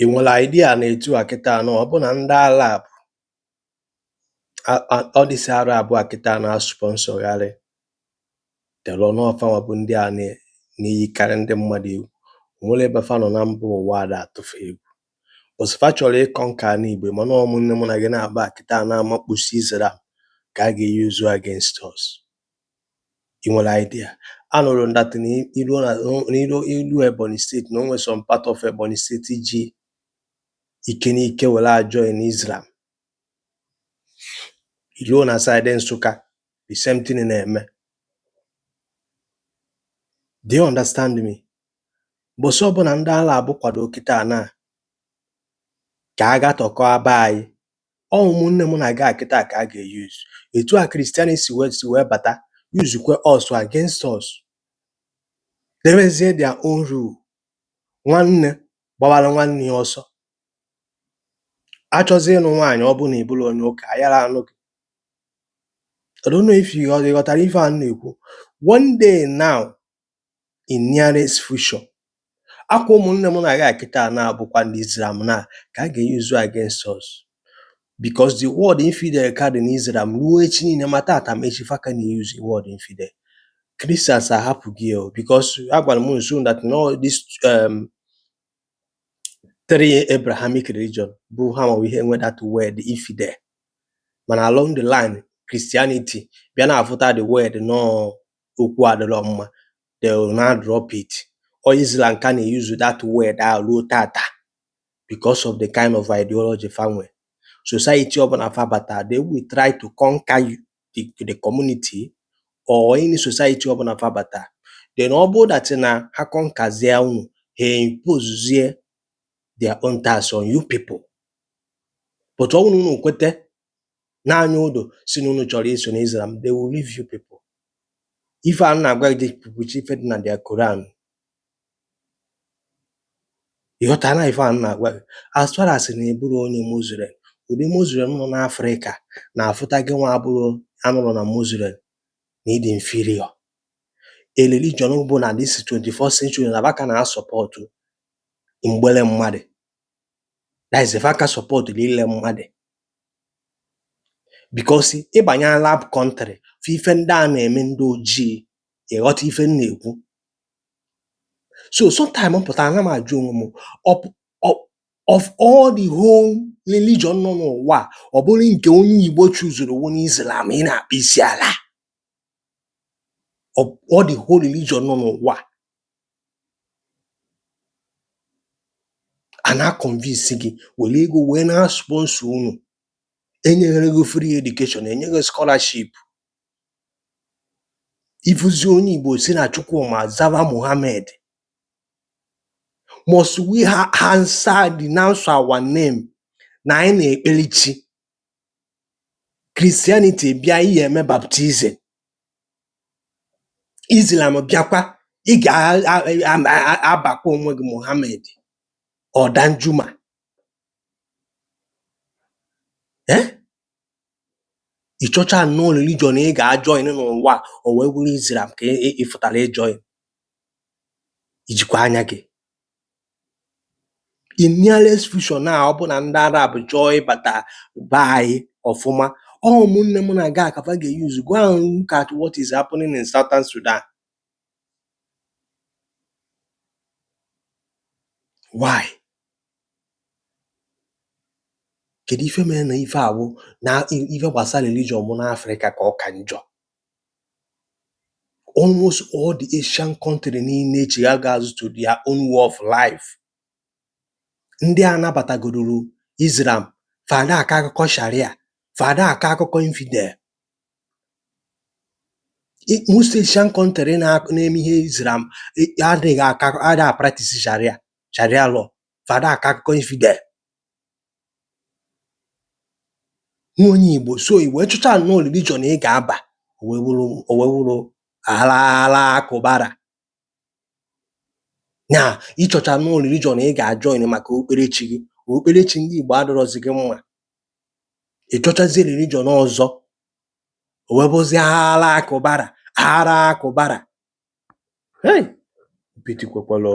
Ị nwere idea na etu a kịta na ọ bụ na ndị Arab, all these Arab a kịta na-asponsorgharị terror, na ọ fanwa bụ ndị a na-eyikarị ndị mmadụ egwu. O nwere ebe fa nọ na mba ụwa ada atụfu egwu. Bọsị fa chọrọ ịconquer ala Igbo, mana ụmụnne mụ na gị na-aba kịta na-amakpusi Islam ka a ga-use against us. Ị nwere idea? Anụrụ m that na iruo na n'iru ilu Ebonyi State, na o nwere some part of Ebonyi State ji ike n'ike were ajoin Islam. Iruo na side Nsụka, the same thing na-eme. Do you understand me? Mbọsị ọbụla ndị Arab kwado kịta na ka a gatọkọ be anyị, ọ ụmụnne mụ na gị a kịta ka a ga-use. Etu a Christianity si wee bata usekwe us against us, debezie their own rule. Nwanne gbawara nwanne ya ọsọ, achọzi ịnụ nwaanyị, ọ bụ na ị bụrụ onye ụka ayara anụ gị. I don't know if you ghọtara ife a m na-ekwu. One day now, in nearest future, akwa ụmụnne m na gị a kịta na-abụkwa ndị Islam na ka a ga-use against us, because the word infidel ka dị n'Islam ruo echi niile, ma tata ma echi fa ka na-use word infidel. Christians ahapụ gị o, because agwara m nso that no, this three Abrahamic religion bụ ha ma ihe nwe that word infidel, mana along the line Christianity bịa na-afụta the word nọọ okwu adịrọ mma, they will now drop it. Or Islam ka na-use that word ahụ ruo tata because of the kind of ideology fa nwe. Society ọbụla fa bata, they will try to conquer you, the community or any society ọbụla fa bata. Then ọ bụrụ that na ha conquerzie unu, ha imposezie their own tax on you people. But ọ bụrụ na unu kwete n'anya ụdọ si na unu chọrọ iso na Islam, they will leave you people. Ife a m na-agwa gị bụcha ife dị na their Quran. Ịghọtara na ife a m na-agwa gị? As far as na ị bụrụ onye Muslim, ụdị Muslim nọ n'Afrịka na-afụta gị nwa abụrụ anụrụ na Muslim na ịdị inferior. A religion bụ na this 21st century na baka na-asupport mgbele mmadụ, that is, if aka support ile mmadụ, because ịbanye Arab country fụ ife ndị a na-eme ndị ojii, ịghọta ife m na-ekwu? So sometime m pụtara na m ajụ onwe m, of all the whole religion nọ n'ụwa a, ọ bụrụ nke onye Igbo chuzuru wụ n'Islam ị na-akpọ isi ala? Of all the whole religion nọ n'ụwa a na-convince gị were ego wee na-sponsor unu, enyere gị free education, enye gị scholarship, ifuzi onye Igbo si na Chukwuma zava Muhammad, must we answer, denounce our name na anyị na-ekpere chi? Christianity bịa, ihe eme baptism. Islam bịakwa, ị ga-abakwa onwe gị Muhammad or Danjuma. Eh, ị chọcha nnọọ religion ị ga-ajoin n'ụwa a, o wee bụrụ Islam ka ị fụtara ịjoin, ijikwa anya gị. In nearest future na ọ bụ na ndị Arab chọọ ịbata be anyị ọfụma, ọ ụmụnne m na ga ka fa ga-use. Go and look at what is happening in Southern Sudan. Why? Kedu ife mere na ife awụ na ife gbasara religion mụ n'Afrịka ka ọ ka njọ? Almost all the Asian country niile echighago azụ to their own way of life. Ndị a nabatagoruru Islam, fada akọ akụkọ Sharia, fada akọ akụkọ infidel. Most Asian country na-eme ihe Islam adịghị aka adịghị practice Sharia law, fada akọ akụkọ infidel. Nwa onye Igbo so Igbo chọcha nnọọ religion ị ga-aba, o wee wụrụ ala ala akụbara nya. Ịchọcha nnọọ religion ị ga-ajoin maka okpukperechi gị, okpukperechi ndị Igbo adịrọzi gị mma, ị chọchazie religion ọzọ, o wee bụzie ala akụbara, ara akụbara. Hey, pity kwekwara.